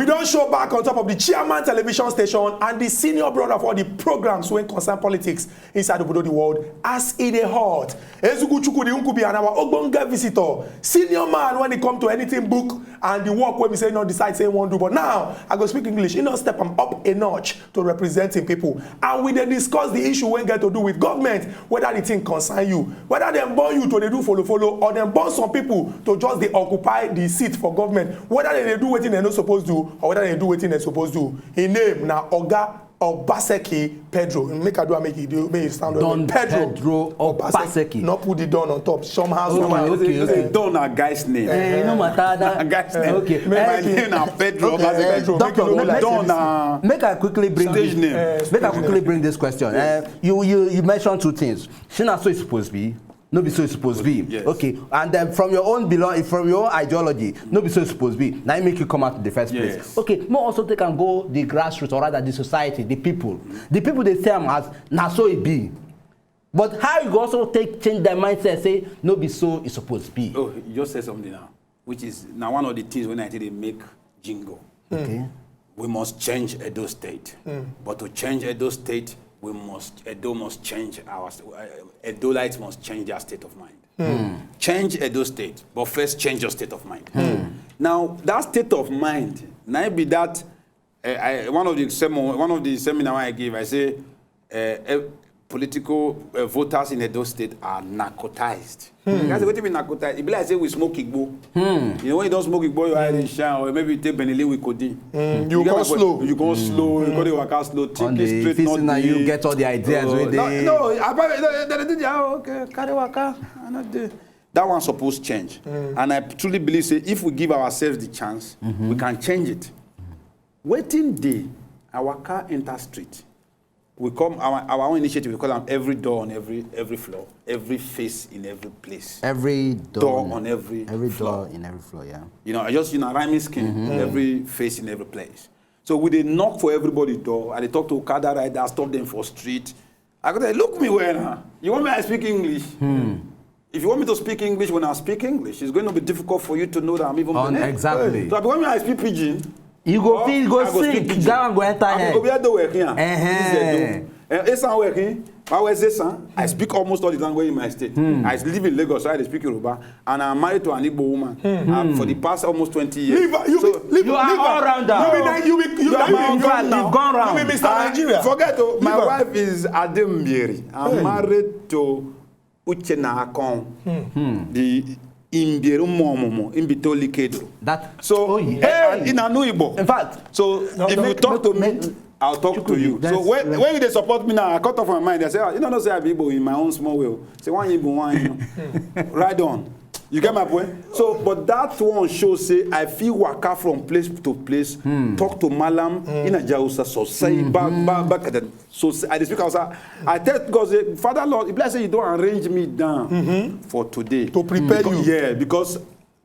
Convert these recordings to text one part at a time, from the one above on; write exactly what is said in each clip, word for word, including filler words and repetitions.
We don show back on top of the chairman television station and the senior brother for the programs wey concern politics inside obodo the world as e dey hot. Ezugu Chukwudi Nkubi and our ogbonge visitor, senior man when it come to anything book and the work wey be say he no decide say he wan do. But now, I go speak English. He no step am up a notch to represent him people. And we dey discuss the issue wey get to do with government, whether the thing concern you, whether dem born you to dey do follow follow or dem born some people to just dey occupy the seat for government, whether dem dey do wetin dem no suppose do or whether dem dey do wetin dem suppose do. Im name na Oga Obaseki Pedro. Make I do am make e do, make e sound well. Don Pedro Pedro Obaseki. Obaseki. No put the Don on top. Somehow, okay, somehow. Okay, okay. Don na guy's name. Eh, no matter that. Na guy's name. Okay. My name na Pedro Obaseki. Eh, Pedro, doctor, make, make, Don na make I quickly bring stage name. Eh, make I quickly bring this question. Eh, you, you, you mentioned two things. Shey na so e suppose be? No be so e suppose be. Yes. Okay. And then from your own belong, from your own ideology, no be so e suppose be. Na im make you come out in the first place. Yes. Okay. Make we also take and go the grassroots, or rather the society, the people. The people dey see am as na so e be. But how you go also take change their mindset, say no be so e suppose be? Oh, you just said something now, which is now one of the things when I think they make jingle. Okay. We must change Edo State. But to change Edo State, we must, Edo must change our st-, uh, Edolites must change their state of mind. Change Edo State, but first change your state of mind. Now, that state of mind, na be that, uh, I, one of the sermon, one of the seminar I give, I say, uh, uh, political, uh, voters in Edo State are narcotized. I say, "What do you mean narcotized?" E be like say we smoke igbo. You know, when you don't smoke igbo, your eye dey shine, or maybe you take Benelin with codeine. You go slow. You go slow. You go dey waka slow. Think it straight, not now you get all the ideas wey dey. No, no, I, no, they, they, they, oh, okay, carry waka. I not do. That one suppose change. And I truly believe say if we give ourselves the chance, we can change it. Wetin dey, I waka enter street. We come, our, our own initiative, we call am every door on every, every floor, every face in every place. Every door on every floor. Every door in every floor, yeah. You know, I just, you know, rhyming scheme, every face in every place. So we dey knock for everybody door. I dey talk to okada riders, stop them for street. I go tell, "Look me well now. You want me I speak English? If you want me to speak English, when I speak English, it's going to be difficult for you to know that I'm even Benin." Exactly. So when I speak pidgin, you go feel, go sick. That one go enter head. Go be do work here. Eh, Esan work here. I speak almost all the language in my state. I live in Lagos, so I dey speak Yoruba, and I'm married to an Igbo woman. And for the past almost twenty years. Leave her, you so be, leave, you are leave her. All rounder. You be, you be, you, you are you be, in fact, you've gone round. You be Mister Ah, Nigeria. Forget, oh, my wife is Adembieri. I'm married to Uchenna Akon, the Imbieri Umomomo, Imbito Likedo. That, so, oh, yeah. Eh, in Anu Igbo. In fact, so if you talk to me, I'll talk to you. So when, when they support me now, I cut off my mind. I say, "Ah, you don't know say I be Igbo in my own small way." Say, "One Igbo, one Igbo." Right on. You get my point? So, but that one show say I feel waka from place to place, talk to Malam in a Jausa, so say back, back, back at the So s-, I dey speak Hausa. I tell God, say, "Father Lord, if like say you don't arrange me down for today." To prepare you. Yeah, because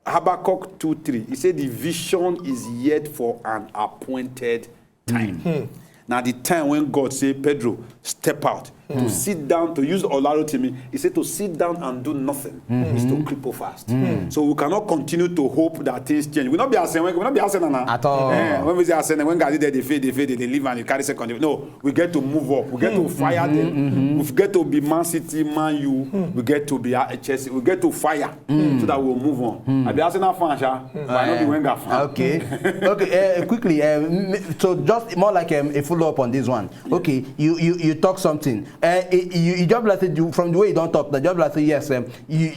Habakkuk two three, he said the vision is yet for an appointed time. Now the time when God say, "Pedro, step out," to sit down, to use Olarotimi, he said to sit down and do nothing is to cripple fast. So we cannot continue to hope that things change. We not be Arsenal, we not be Arsenal now. At all. Eh, when we say Arsenal, when guys dey, they fade, they fade, they leave and you carry second. No, we get to move up. We get to fire them. We get to be Man City, Man U. We get to be, uh, Chelsea. We get to fire so that we'll move on. I be Arsenal fan, sha, but I not be Wenger fan. Okay. Okay. Uh, quickly. Uh, m-, so just more like, um, a follow up on this one. Okay. You, you, you talk something. Uh, you, you just like say you, from the way you don't talk, the just like say yes. Um, you,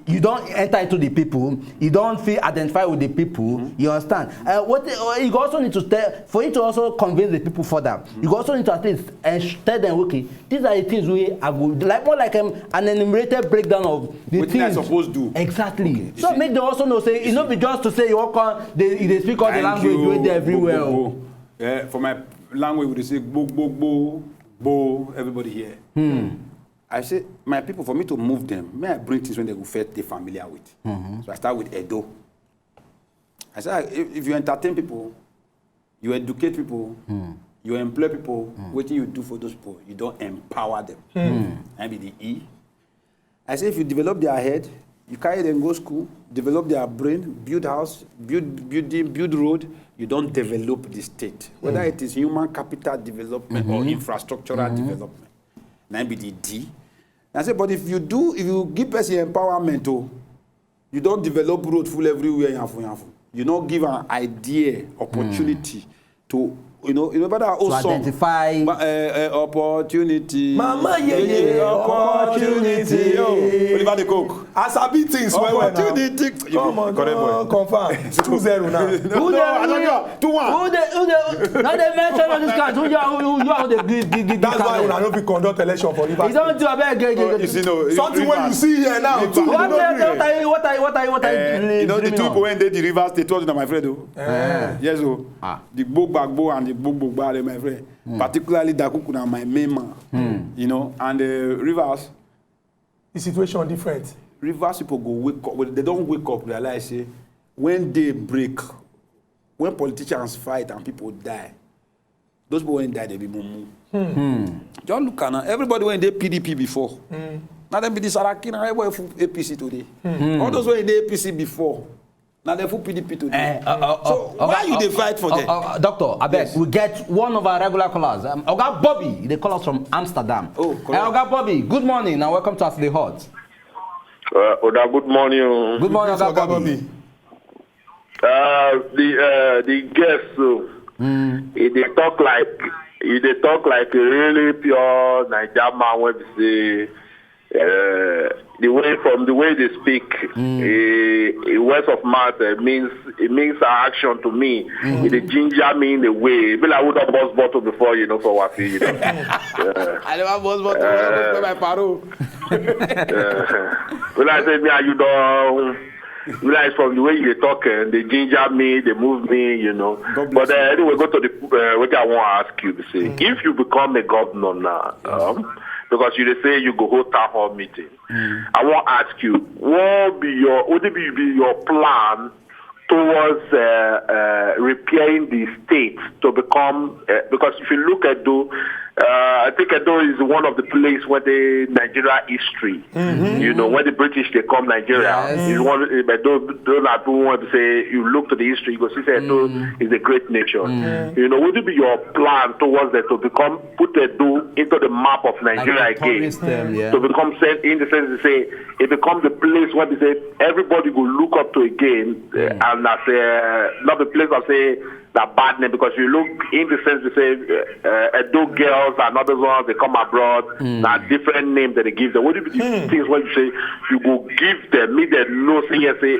you don't enter into the people, you don't feel identified with the people, you understand? Uh, what, uh, you also need to tell, for you to also convince the people further, you also need to at least, uh, sh-, tell them, "Okay, these are the things we have, like, more like, um, an enumerated breakdown of the things I suppose do." Exactly. So make them also know, say, you know, be just to say you walk on, they, they speak all the language wey dey everywhere. Bo, bo, bo. Eh, for my language, we dey say, "Bo, bo, bo, bo," everybody here. I say, my people, for me to move them, may I bring things when they go first dey familiar with. So I start with Edo. I say, "Ah, if, if you entertain people, you educate people, you employ people, wetin you do for those people, you don't empower them." And be the E. I say, if you develop their head, You carry them go school, develop their brain, build house, build building, build road. You don't develop the state, whether it is human capital development or infrastructural development. Na be the D. I say, but if you do, if you give person empowerment, oh, you don't develop road full everywhere, yanfu yanfu. You don't give an idea, opportunity to, you know, you know, that old song. Identify. Ma- eh, eh, opportunity. Mama, yeah, yeah, Opportunity. opportunity. Oh, Oliver the Coke. I sabi things well well now. Opportunity. You Come on, correct boy. no, confirm. It's two zero now. No, no, I don't know. Two one. Who dey who dey now dey mention all this kind? Who you who you who dey give give give That's why card? Una no fit conduct election for Rivers. You don do abeg geg Oh, you geg. see, no, Something wey you see here now. Too, What you no the- gree. what are you what are you what are you what are Eh, you you know the dreaming two of? people when they the Rivers State was my friend though. Yes, oh. Ah. The Gbogbo Gbagbo and the Gbogbo Gbagbo, my friend. Particularly Dakuku na my main man. You know, and uh, Rivers, The situation different. Rivers people go wake up. Well, they don't wake up, realize say when day break, when politicians fight and people die, those people when die they be mumu. Just look at now. Everybody when they P D P before. Now them be the Saraki now. Everybody full A P C today. All those when they A P C before. Now they full P D P today. Eh, uh, uh, So uh, why Oga- you dey fight for uh, them? Uh, uh, Doctor, I beg, Yes. We get one of our regular callers. Um, Oga Bobby, they call us from Amsterdam. Oh, correct. Uh, Oga Bobby, good morning and welcome to As They Hot. Uh, Oda, good morning. Good morning, Oga Oga Bobby. Bobby. Uh, the uh, the guest, so he dey talk like he dey talk like a really pure Naija man when we say uh, the way from the way they speak, a, a words of mouth uh, means it means an action to me. It dey ginger me in a way. Be like who don burst bottle before, you know, for Wafi, you know. I never was but uh, my paro. When I say me and you don't realize from the way you talk, uh, they ginger me, they move me, you know. God But bless uh, you. Anyway, go to the uh, what I want to ask you. Say, if you become a governor now, um, because you dey say you go hold town hall meeting, I want to ask you, what be your what be, be your plan towards uh, uh, repairing the state to become uh, because if you look at Edo, uh, I think Edo is one of the places where the Nigeria history. You know, when the British they come Nigeria, Yes. is one. But those those are people want to say you look to the history, you go see say Edo is a great nation. You know, would it be your plan towards that to become put Edo into the map of Nigeria Like a again? Tourist, um, yeah. To become said in the sense to say it becomes a place where they say everybody will look up to again uh, and as uh, not a place of say that bad name because you look in the sense to say uh, uh, Edo girls and other ones they come abroad now different name that they give them. What do you things when you say you go give them me they know say yes say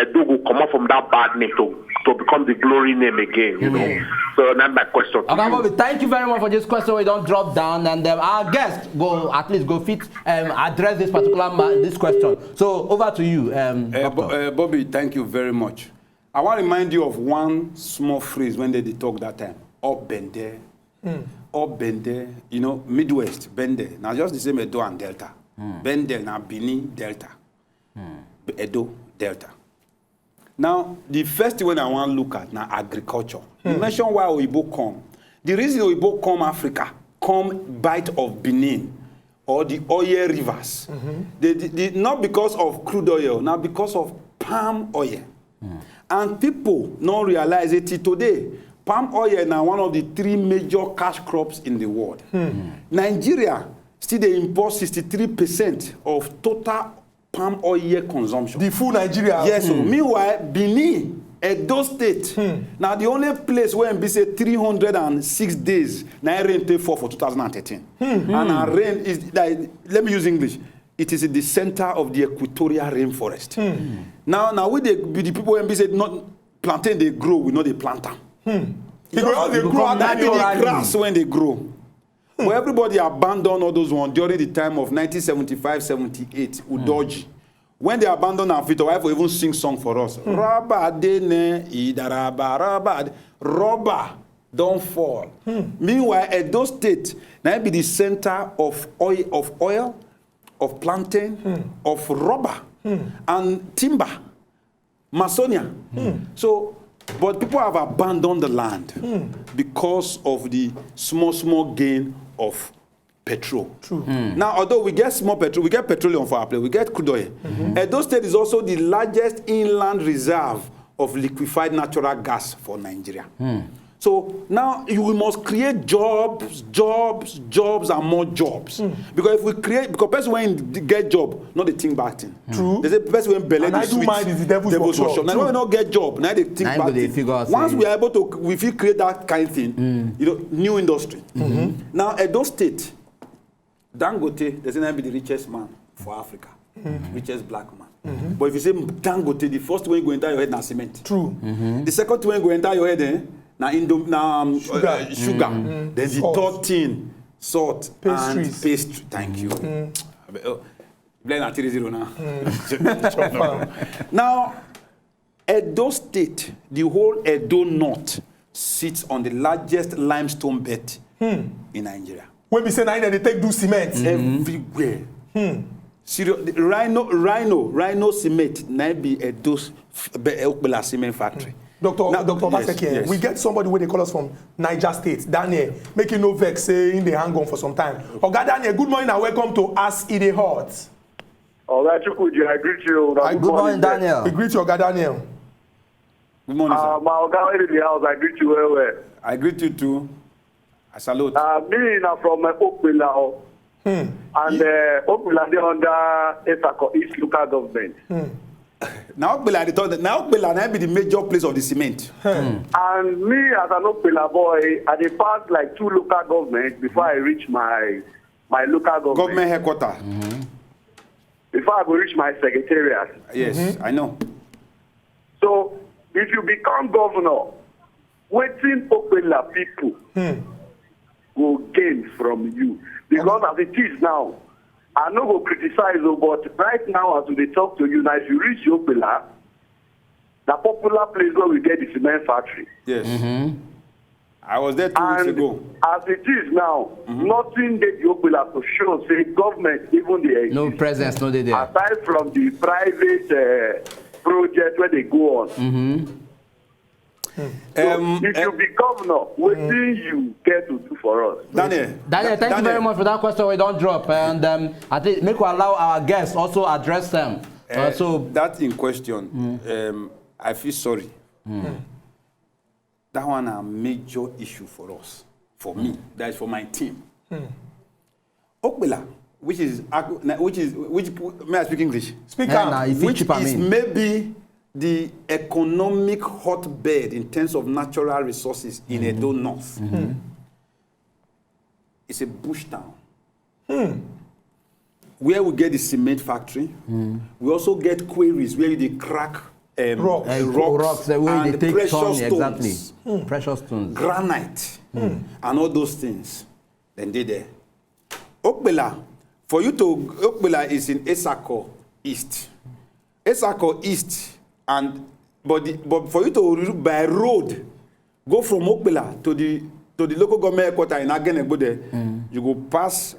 Edo go come up from that bad name to to become the glory name again. You know, so that's my question. To Okay, you. Bobby, thank you very much for this question. We don't drop down, and um, our guest go at least go fit um, address this particular ma- this question. So over to you, um, Uh, Doctor. Bo- uh, Bobby, thank you very much. I want to remind you of one small phrase when they, they talk that time. Up bende, up bende. You know, Midwest bende. Now just the same Edo and Delta. Bende na Benin Delta. Edo Delta. Now, the first thing when I want to look at now agriculture. You mentioned why Oyibo come. The reason Oyibo come Africa, come bite of Benin or the oil rivers, they, they, they- not because of crude oil, now because of palm oil. And people don't realize it till today. Palm oil is now one of the three major cash crops in the world. Nigeria still they import sixty-three percent of total palm oil consumption. The full Nigeria. Yes, so meanwhile, Benin, Edo State, now the only place where be say three hundred six days, now rain take fall for two thousand thirteen. And our rain is, like, let me use English, it is in the center of the equatorial rainforest. Now, now we dey be the people when be say not plantain they grow, we know they plant them. It go all dey grow Come under That the be the naturally. grass when they grow. But everybody abandoned all those ones during the time of nineteen seventy-five seventy-eight, Udoji. When they abandoned our feet, why for even sing song for us? Rubber dey ne idaraba, rubber, rubber don't fall. Meanwhile, Edo State now be the center of oil, of oil, of plantain, of rubber, and timber. Masonia. So, but people have abandoned the land because of the small, small gain of petrol. True. Now, although we get small petrol, we get petroleum for our place, we get crude oil. Edo State is also the largest inland reserve of liquefied natural gas for Nigeria. So now you, we must create jobs, jobs, jobs, and more jobs. Because if we create, because person when get job, not the thing back thing. True. They say person when belle And dey I do sweet, mind is the devil's devil's workshop. workshop. Now True. When we not get job, now they think Now back go dey thing. Figure out Once say we are able to, if we create that kind of thing, you know, new industry. Now Edo State, Dangote, they say na be the richest man for Africa, richest black man. But if you say Dangote, the first thing go enter your head na cement. True. The second thing go enter your head, eh, na Indo, na um, Sugar. Uh, sugar. Then the Salt. Third thing, salt Pastries. And pastry. Thank you. Blend at three zero now. Now, Edo State, the whole Edo North sits on the largest limestone bed in Nigeria. When we say na they take do cement. Everywhere. Serious, the Rhino, Rhino, Rhino Cement, na be Edo s-, f-, be-, Okpela Cement Factory. Doctor Now, Doctor yes, Obaseki, yes. We get somebody where they call us from Niger State, Daniel. Make you no vex, say in the hang on for some time. Oga Daniel, good morning and welcome to As It Dey Hot. All right, Chukwuji, I greet you. Now, Hi, good morning, sir. Daniel. We greet you, Oga Daniel. Good morning, Uh, sir. my oga in the house, I greet you well, well. I greet you too. I salute. Uh, me na from uh, Okpela, oh. And uh, Okpela dey under Esako East Local Government. Now Okpela, the third, now Okpela, now be the major place of the cement. And me, as an Okpela boy, I dey pass like two local governments before I reach my my local government. Government headquarter. Before I go reach my secretariat. Yes, I know. So if you become governor, wetin Okpela people go gain from you? Because as it is now, I no go criticize you, but right now as we dey talk to you now, if you reach Okpela, na popular place where we get the cement factory. Yes. I was there two weeks And ago. As it is now, nothing dey the Okpela to show say government even dey exist. No presence, no dey there. Aside from the private uh, project where they go on. Um, If you be governor, wetin you get to do for us? Daniel. Daniel, thank you very much for that question. We don't drop, and um, I think make we allow our guests also address them. Uh, Uh, so that in question, um, I feel sorry. That one a major issue for us, for me. That is for my team. Okpela, which is Ak-, na- which is which? May I speak English? Speak Yeah, am. na, if you Which chip am is in. Maybe the economic hotbed in terms of natural resources in Edo North. It's a bush town. Where we get the cement factory, we also get quarries where they crack um, Rocks. Uh, rocks, rocks, the way and they take precious turn, stones, Exactly. Precious stones. Granite, and all those things. Then they there. Okpela, for you to Okpela is in Esako East. Esako East, and but the, but for you to by road go from Okpela to the to the local government headquarters in Agenegbode, you go pass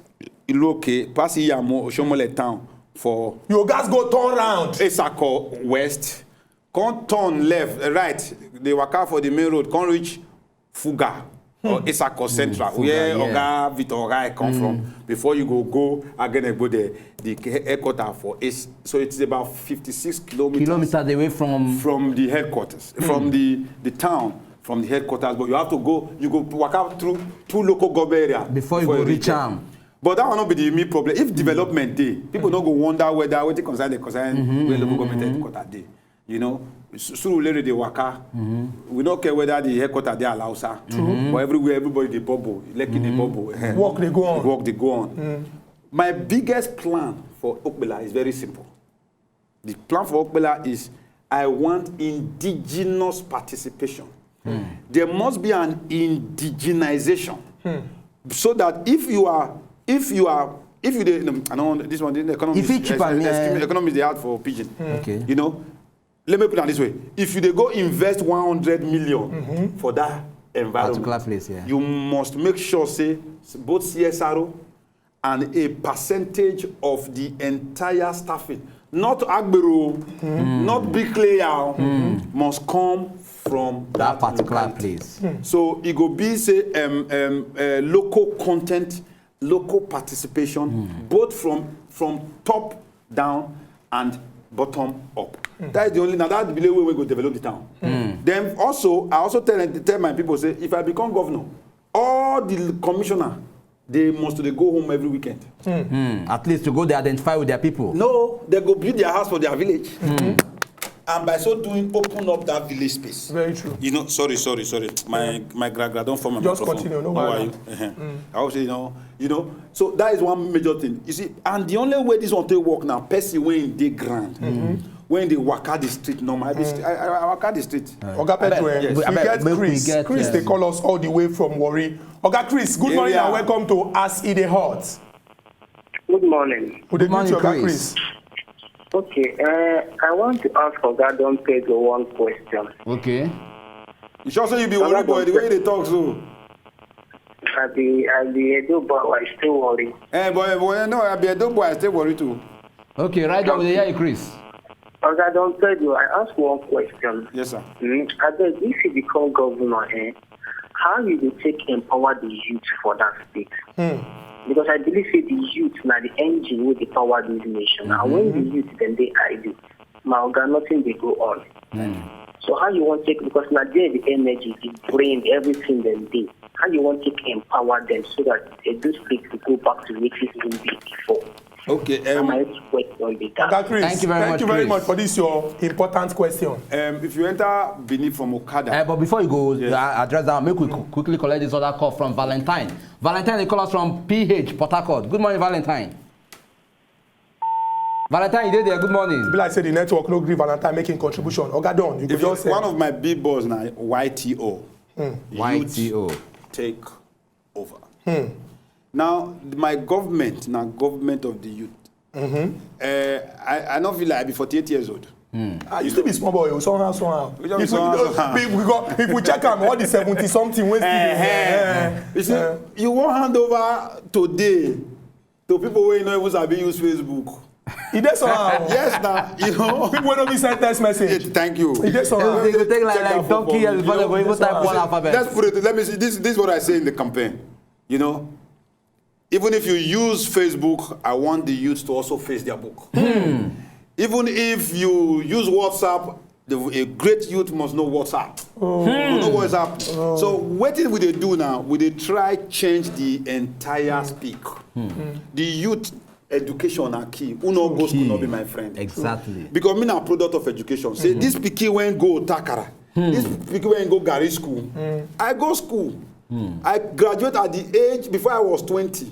Iloke, pass Iyamo, Oshomole town for You guys go turn round. Esako West, come turn left, eh, right, they waka for the main road, come reach Fuga or Esako Central, Fuga, where yeah. Oga Victor Oga come from. Before you go go Agenegbode, the he- headquarter for Ace, so it's about fifty-six kilometers Kilometers away from from the headquarters, from the the town, from the headquarters. But you have to go, you go walk out through two local government area Before you go reach there. am. But that will not be the main problem. If development dey, people no go wonder whether wetin concern the concern where local government headquarters dey. You know, Su- Surulere dey waka. We no care whether the headquarters dey Alausa. But everywhere, everybody dey bubble. Lekki dey bubble. Eh. Work dey go on. Work dey go on. My biggest plan for Okpela is very simple. The plan for Okpela is I want indigenous participation. There must be an indigenization so that if you are if you are if you dey no, I don't want this one. The economy If it cheaper, is- me, is- eh. Economy is dey hard for pidgin. Okay. You know, let me put it this way: if you dey go invest one hundred million for that environment, Particular place, yeah. you must make sure say both C S R O and a percentage of the entire staffing, not agbero, not bricklayer, must come from That that, particular locality. Place. So it go be say um, um, uh, local content local participation, both from from top down and bottom up. That is the only, now that's the way we go develop the town. Then also, I also tell tell my people, say, if I become governor, all the commissioner, they must, they go home every weekend. Hmm, at least to go, they identify with their people. No, they go build their house for their village. And by so doing, open up that village space. Very true. You know, sorry, sorry, sorry. My my gra gra don't form my Just microphone. Continue, no How are wahala. You? Uh-huh. I would say, you know, you know. So that is one major thing. You see, and the only way this one take work now, person when they grand, when they waka the street normal. I, be st- I, I, I waka the street. Oga Pedro, eh, Yes. we Abeg, get make we Chris. get, Chris, uh, they call us all the way from Warri. Oga Chris, good morning Area. And welcome to As E Dey Hot. Good morning. We dey Good morning, greet you, Oga Chris. Chris. Okay, uh, I want to ask Oga Don Pedro one question. Okay. You sure say you be worried boy the way they talk so? I be I be Edo boy, I still worry. Eh, boy, boy, no, I be a dope boy. I still worry too. Okay, right now we dey hear you, Chris. Oga Don Pedro, I ask one question. Yes, sir. Mm, I beg, if you become governor, eh, how you dey take empower the youth for that state? Because I believe say the youth na the engine wey dey power this nation. And when the youth dem dey idle, my oga, nothing dey go on. So how you wan take, because na there the energy, the brain, everything dem dey. How you wan take empower them so that Edo State will go back to wetin e be before? Okay. Na Um, my question be that. Oga Chris, Thank you very thank much, you very Chris. Much for this your important question. um, if you enter Benin from Okada, Uh, but before you go Yes. uh, address that, make we qu- quickly collect this other call from Valentine. Valentine, they call us from P H, Port Harcourt. Good morning, Valentine. Valentine, you dey there? Good morning. Be like say the network no gree Valentine making contribution. Oga Don, you go if you, just say one of my big boss now, Y T O. Y T O. Take over. Now, my government, now government of the youth. Uh, I, I don't feel like I be forty-eight years old. Ah, you still be small boy, oh, somehow, somehow. We just If we, somehow, somehow. if we go, if we check am, all the seventy something wey still dey there. You see, you won't hand over today to people who no even sabi use Facebook. E dey somehow. Yes, now, you know. People wey no be send text message. It, thank you. E dey somehow. They go take like, Check like out donkey for years before they go even type one alphabet. Let's put it. Let me see. This, this is what I say in the campaign. You know, even if you use Facebook, I want the youth to also face their book. Even if you use WhatsApp, the, a great youth must know WhatsApp. Must know WhatsApp. So what did we dey do now? We dey try change the entire speak. The youth education are key. Who no go school, no be my friend. Exactly. Because me na product of education. Say this pikin when go Takara, this pikin when go Gari school. I go school. I graduate at the age before I was twenty.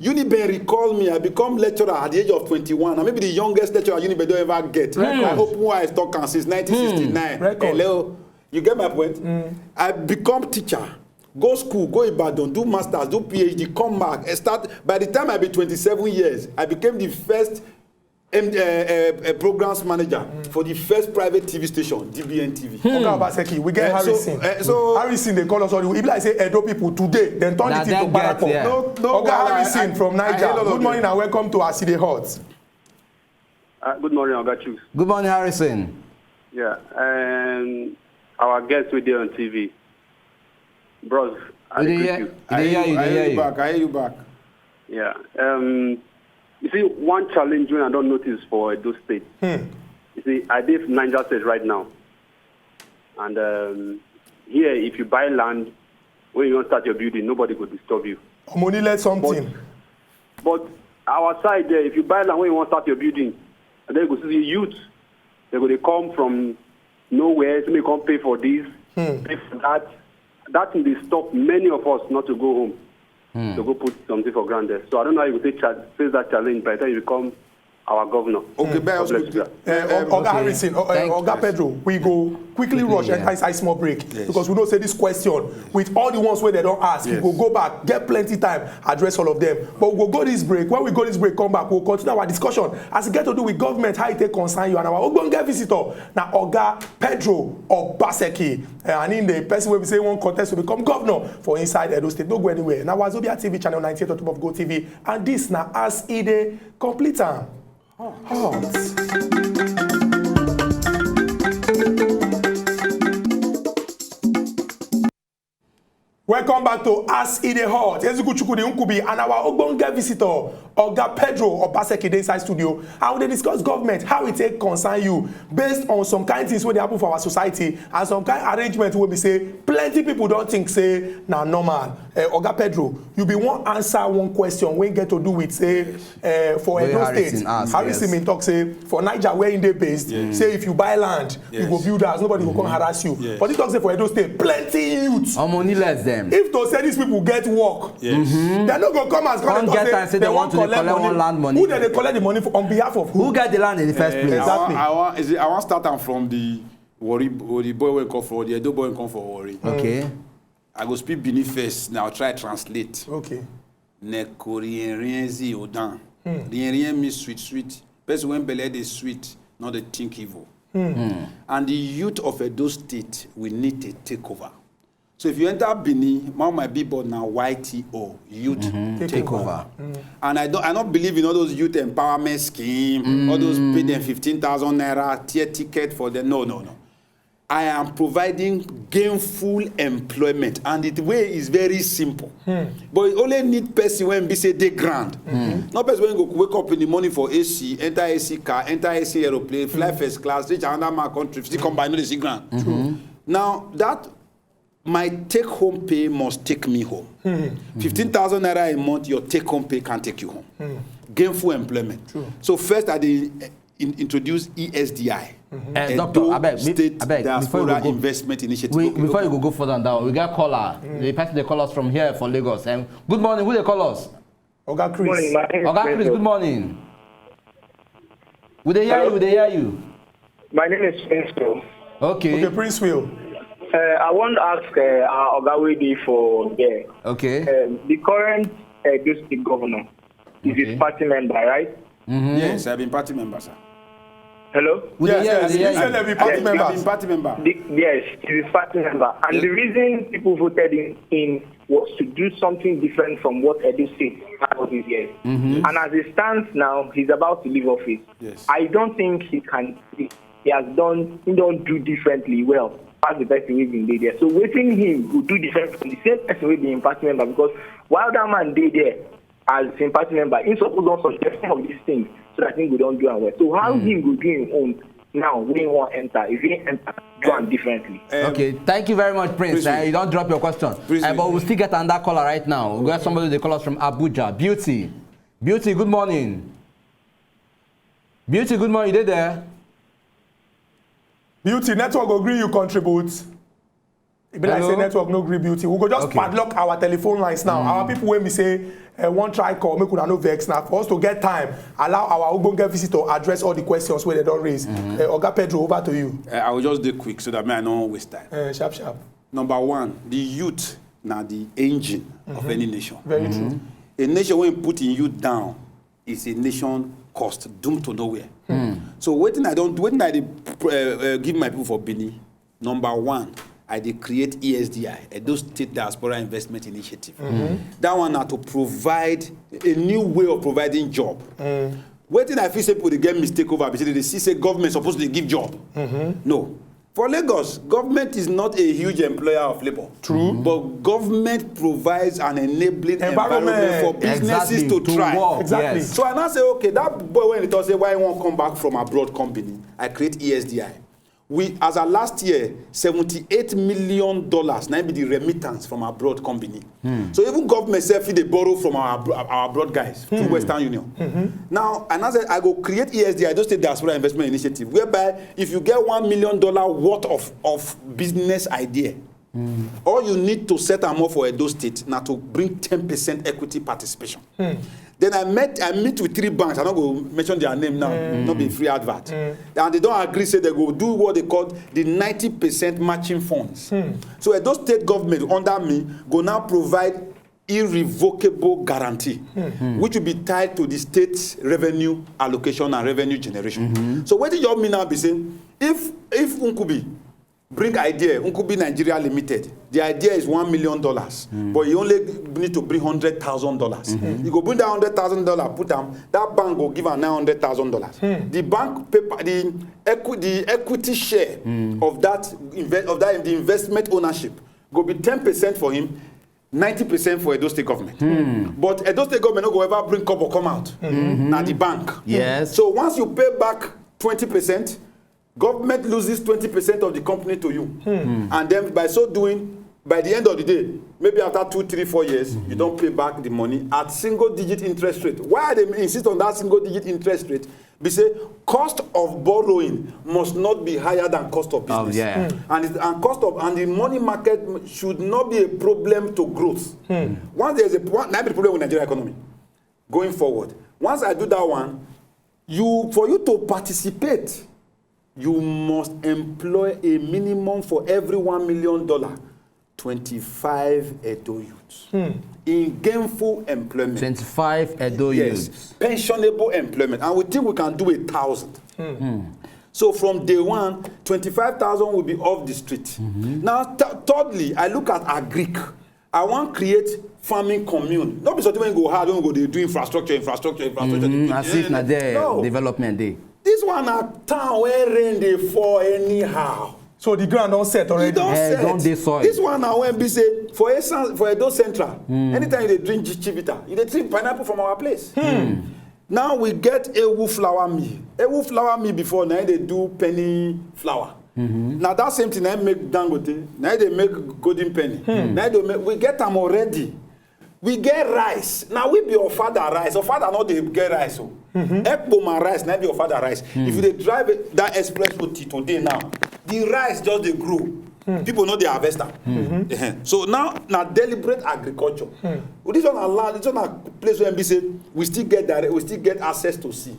Uniben recall me. I become lecturer at the age of twenty-one. I may be the youngest lecturer Uniben don ever get. I open where I talk am since nineteen sixty-nine. Record. Hello, you get my point? I become teacher. Go school, go Ibadan, do masters, do P H D, come back. I start, by the time I be twenty-seven years, I became the first M, uh, uh, uh, programs manager for the first private T V station, D B N T V. Oga Obaseki, we get Eh, so, Harrison. Eh, so Harrison, they call us all the way. E be like say Edo people today, then turn Na it into dem get, Barako. Yeah. No, no, Oga I- Harrison I- from I Niger. hate all of Good morning them. And welcome to As E Dey Hot. Uh, good morning, Oga Chief. Good morning, Harrison. Yeah, um, our guest wey dey on T V, bros, I We dey dey greet hear, you. we dey hear you, I dey hear hear you you. Back. I hear you back. Yeah, um, you see, one challenge wey I don notice for Edo State. You see, I dey for Niger State right now, and um, here, if you buy land, when you wan start your building, nobody go disturb you. Money let something. But our side there, if you buy land when you wan start your building, and then you go see the youth, they go dey come from nowhere, say make come pay for this, pay for that. That thing dey stop many of us not to go home to go put something for ground there. So I don't know how you go take cha- face that challenge by the time you become our governor. Okay, but God also bless you. Uh, Oga Harrison, uh, uh, Thank Oga Pedro, we go quickly rush yeah. Enter inside small break because we know say this question with all the ones wey they don ask, we go go back, get plenty time, address all of them. But we go go this break. When we go this break, come back, we'll continue our discussion as e get to do with government, how e take concern you, and our ogbonge visitor na Oga Pedro Obaseki, uh, and him the person wey be say wan contest to become governor for inside Edo State. No go anywhere. Na Wazobia T V channel ninety-eight on top of Go T V, and this na As E Dey Complete Am. Welcome Back to As E Dey Hot, Eziku Chukwudi Nkubi and our ogbonge visitor, Oga Pedro Obaseki, dey inside studio, and we dey discuss government, how e take concern you, based on some kind things wey dey happen for our society and some kind arrangement wey be say plenty people don think say na normal. Eh, Oga Pedro, you bin wan answer one question wey get to do with say, eh, for Wey Edo Harrison State, ask, Harrison yes. bin talk say for Niger, where im dey based, Yes. say if you buy land, you go Yes. build house, nobody go come harass you. Yes. But he talk say for Edo State, plenty youth. Omo, only less them. If to say these people get work, Yes. they no go come as Come come get say time say they they want wan to dey collect collect money. one land money. Who dem dey collect the money for, on behalf of who? Who get the land in the first Eh, place? I Exactly. wan, I wan, is it, I wan start am from the Warri, the boy wey come for, the Edo boy come for Warri. Okay. I go speak Benin first, now try translate. Okay. Neko rien rien zi odan. Rien rien means sweet, sweet. Person when belle dey sweet, not dey think evil. And the youth of Edo State, we need to take over. So if you enter Benin, man, my big board now Y T O, youth Take take over. over. And I don't, I don't believe in all those youth empowerment scheme, all those pay them fifteen thousand naira, tier ticket for them. No, no, no. I am providing gainful employment, and the way is very simple. But you only need person when be say dey ground. Not person when go wake up in the morning for A C, enter A C car, enter A C aeroplane, fly first class, reach another man country, still come by, no dey see ground. Now that my take home pay must take me home. Fifteen thousand naira a month, your take home pay can take you home. Gainful employment. So first, I dey, eh, in, introduce E S D I. Eh, Doctor, Edo abeg, be- State abeg, before you Diaspora go go, Investment Initiative. we, Okay, before okay. you go go further than that, we got caller. The person dey call us from here for Lagos. Um, good morning. Who dey call us? Oga Chris. Morning, my name is Oga Chris, Peso. Good morning. We dey hear Hello? you. We dey hear you. My name is Peso. Okay. Okay, Prince Will. Uh, I want to ask uh, our Oga wey dey for there. Okay. Um, the current uh, Edo State governor is Okay. his party member, right? Mm-hmm. Yes, I've been party member, sir. Hello? We dey Yes, hear you, yes, we dey you hear said you. They be party Yes, I've members. been party member. The, yes, he's a party member. And Yes. the reason people voted him in was to do something different from what Edo State had all these years. Mm-hmm. And as it stands now, he's about to leave office. Yes. I don't think he can. He, he has done. He don't do differently well as the person wey been dey there. So wetin him go do different from the same person wey be him party member? Because while that man dey there as him party member, he suppose don suggest some of these things so that him go don do am well. So how him go do him own now wey he wan enter? If he enter, do am differently. Um, Okay, thank you very much, Prince. Prince, Uh, you don't drop your question. Prince, Uh, but we still get another caller right now. We got somebody they call us from Abuja. Beauty. Beauty, good morning. Beauty, good morning. You dey there? Beauty, network go gree you contribute. E be like Hello? say network no gree Beauty. We go just Okay. padlock our telephone lines now. Our people wey be say uh, wan try call, make una no vex now. For us to get time, allow our ogbonge visitor address all the questions wey they don raise. Uh, Oga Pedro, over to you. Uh, I will just do quick so that me I no waste time. Uh, sharp, sharp. Number one, the youth na the engine of any nation. Very true. A nation wey put in youth down is a nation cost, doomed to nowhere. So wetin I don do, wetin I dey uh, uh, give my people for Benin, number one, I dey create E S D I, Edo State Diaspora Investment Initiative. That one na to provide a new way of providing job. Wetin I feel say people dey get mistake over be say they dey see say government suppose dey give job. No. For Lagos, government is not a huge employer of labor. True. But government provides an enabling Environment. environment for businesses Exactly, to to thrive. work, Exactly. yes. So I now say, okay, that boy when he talk say why he won't come back from abroad company, I create E S D I. We, as of last year, seventy-eight million dollars now be the remittance from abroad company. So even government sef fit dey borrow from our abro- our abroad guys through Western Union. Now, and I said I go create E S D I, Edo State Diaspora Investment Initiative, whereby if you get one million dollar worth of of business idea, all you need to set am up for Edo State na to bring ten percent equity participation. Then I met I meet with three banks. I no go mention their name now. No be free advert. And they don agree say they go do what they call the ninety percent matching funds. So Edo State government under me go now provide irrevocable guarantee, which will be tied to the state revenue allocation and revenue generation. So what do you mean now be say if if Nkubi bring idea, Nkubi Nigeria Limited. The idea is one million dollars, but you only need to bring hundred thousand dollars. You go bring that hundred thousand dollar, put them. That bank go give am nine hundred thousand dollars. The bank paper, the equi- the equity share of that inve- of that the investment ownership go be ten percent for him. ninety percent for Edo State government. But Edo State government no go ever bring kobo come out. Na the bank. Yes. So once you pay back twenty percent, government loses twenty percent of the company to you. And then by so doing, by the end of the day, maybe after two, three, four years, you don't pay back the money at single digit interest rate. Why I dey insist on that single digit interest rate? Be say cost of borrowing must not be higher than cost of business. Yeah. And, it, and cost of and the money market should not be a problem to growth. Once there's a one, that be the problem with Nigeria economy going forward. Once I do that one, you for you to participate, you must employ a minimum for every one million dollar, twenty-five Edo youths in gainful employment. Twenty-five Edo Yes, youths. Pensionable employment, and we think we can do a thousand. So from day one, twenty-five thousand will be off the street. Now, th- thirdly, I look at agric. I wan create farming commune. No be something wey go hard, wey go dey do infrastructure, infrastructure, infrastructure. Mm, dey- as if na there No. Development dey. This one na town where rain dey fall anyhow. So the ground don set E already. don Eh, set. don dey soil. This one na when be say for Esan for Edo Central, anytime you dey drink Chivita, you dey drink pineapple from our place. Now we get Ewu flour mill. Ewu flour mill before na im dey do penny flour. Na that same thing na im make Dangote, na im dey make golden penny. Na im dey make, we get am already. We get rice. Na we be Ofada rice. Ofada no dey get rice o. Ekpoma rice na im be Ofada rice. If you dey drive that express road till today now, the rice just dey grow. People no dey harvest am. Ehen. So now na deliberate agriculture. This one na land, this one na place where be say we still get direct, we still get access to sea.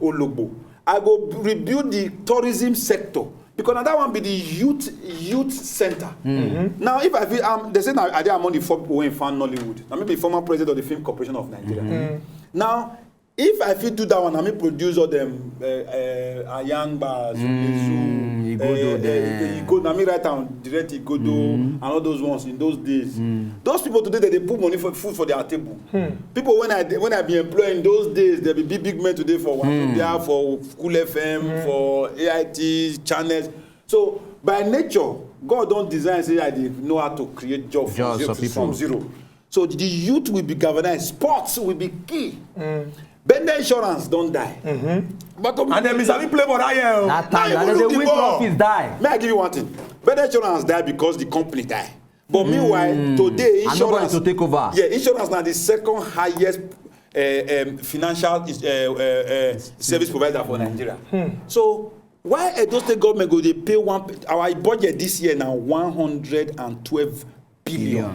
Ologbo. I go rebuild the tourism sector because na that one be the youth youth center. Now if I fit, um, they say na I dey among the four people wey found Nollywood. Na me be former president of the Film Corporation of Nigeria. Now if I fit do that one, na me produce all them uh, uh, Ayangbas, Mm, Igodo uh, dem. Igodo. Na me write am, direct Igodo and all those ones in those days. Those people today, they dey put money for food for their table. People when I dey- when I be employed in those days, they be big big men today for Wazobia, for Cool F M, for A I T channels. So by nature, God don design say I dey know how to create job for Jobs zero, for people. from zero. So the youth will be galvanized. Sports will be key. Bender Insurance don die. But And then Mister P play for that year. That Now time, you na go dem look dey the win ball. Trophies, die. May I give you one thing? Bender Insurance die because the company die. But meanwhile, today And nobody insurance to take over. Yeah, insurance na the second highest uh, um, financial uh, uh, uh, service provider for Nigeria. So why Edo State government go dey pay one our budget this year na one hundred and twelve billion.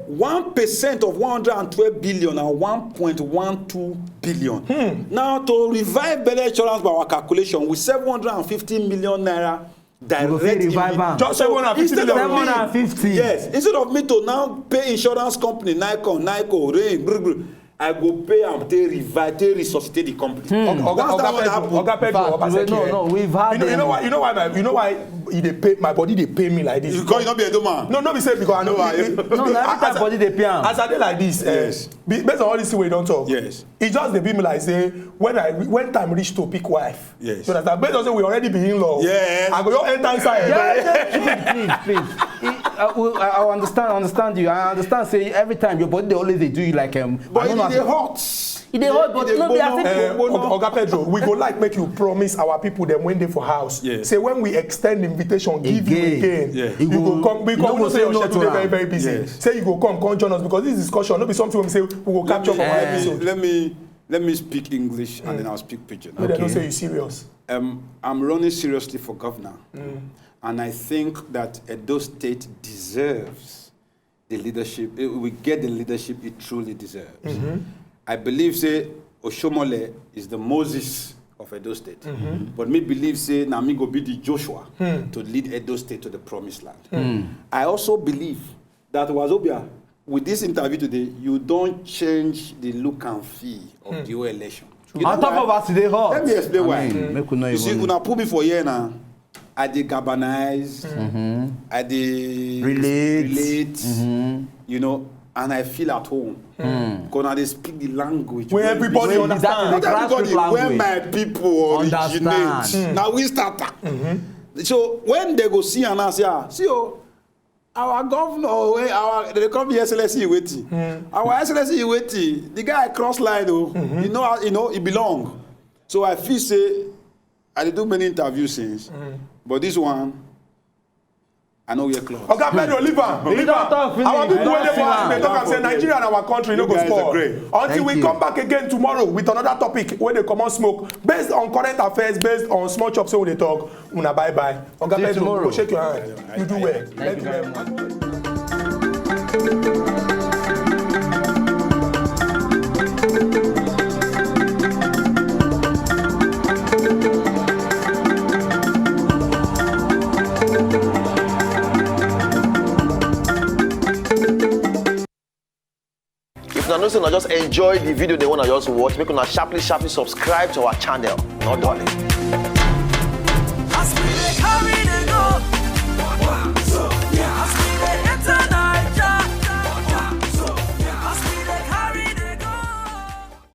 One percent of one hundred and twelve billion na one point one two billion. Now to revive Bender Insurance by our calculation with seven hundred and fifty million naira direct go fit revive invi- am. Just seven hundred fifty Instead million. of me- Seven hundred fifty. Yes, instead of me to now pay insurance company, Nicon, Nico, Rain, bru, bru, I go pay am take revive, take resuscitate the company. Oga, Once that Oga one Pedro, happen, Oga Pedro, Fact, Obaseki. no, no, we've had You know, you know why? You know why? You know why? He dey pay. My body dey pay me like this. Because you no be Edo man. No, no, be say because I know. No, I- No, na every time body dey pay am. As I dey like this, eh, Yes. be- based on all this thing wey you don talk, Yes. E just dey be me like say when I when time reach to pick wife. Yes. So that based on say we already be in law. Yes. I go just enter inside. Yeah, yeah, please, please, please. I, I, I understand, I understand you. I understand. Say every time your body dey always dey do you like um. But I don't know e dey as- hot. E dey hot, but E dey no be as if Eh, Uh, Oga, Oga Pedro, we go like make you promise our people them when they for house. Yes. Say when we extend invitation, give you Again. again. Yeah. You You go go- come you because no we go know say say your no schedule to dey very am. very busy. Yes. Say you go come come join us because this discussion no be something we say we go capture for one Eh. Let me, episode. let me let me speak English and then I'll speak pidgin. Make dem know Okay. Say you serious. Um, I'm running seriously for governor, and I think that Edo State deserves the leadership. It will get the leadership it truly deserves. I believe say Oshomole is the Moses of Edo State, but me believe say na me go be the Joshua to lead Edo State to the promised land. I also believe that Wazobia, with this interview today, you don't change the look and feel of the whole election. You On know top why? Of as e dey hot. Let me explain I why. Mean, make we no You see, even. Una put me for here now. I dey galvanize. I dey Relate. relate. You know, and I feel at home. Because I dey speak the language. Where wey everybody be- Wey be that understand. is the Not everybody, grassroots where language. My people originate. Understand. Now we start that. So when they go see and I say, ah, see, oh, Our governor, wey our, they call me Excellency Iweti. Our Excellency Iweti, the guy cross line o. You know, how- you know, he belong. So I feel say I dey do many interviews since, but this one, I no wear cloth. Oga Pedro, leave am, leave am. Our people wey dey for house dey talk am say Nigeria and our country no go spoil until we come back again tomorrow with another topic wey dey comot smoke based on current affairs, based on small chop wey we dey talk. Una bye bye. Oga Pedro, we go shake your hand. You do well. Thank you very much. If una know say una just enjoy the video, the one I just watch, make una sharply, sharply subscribe to our channel. No darling.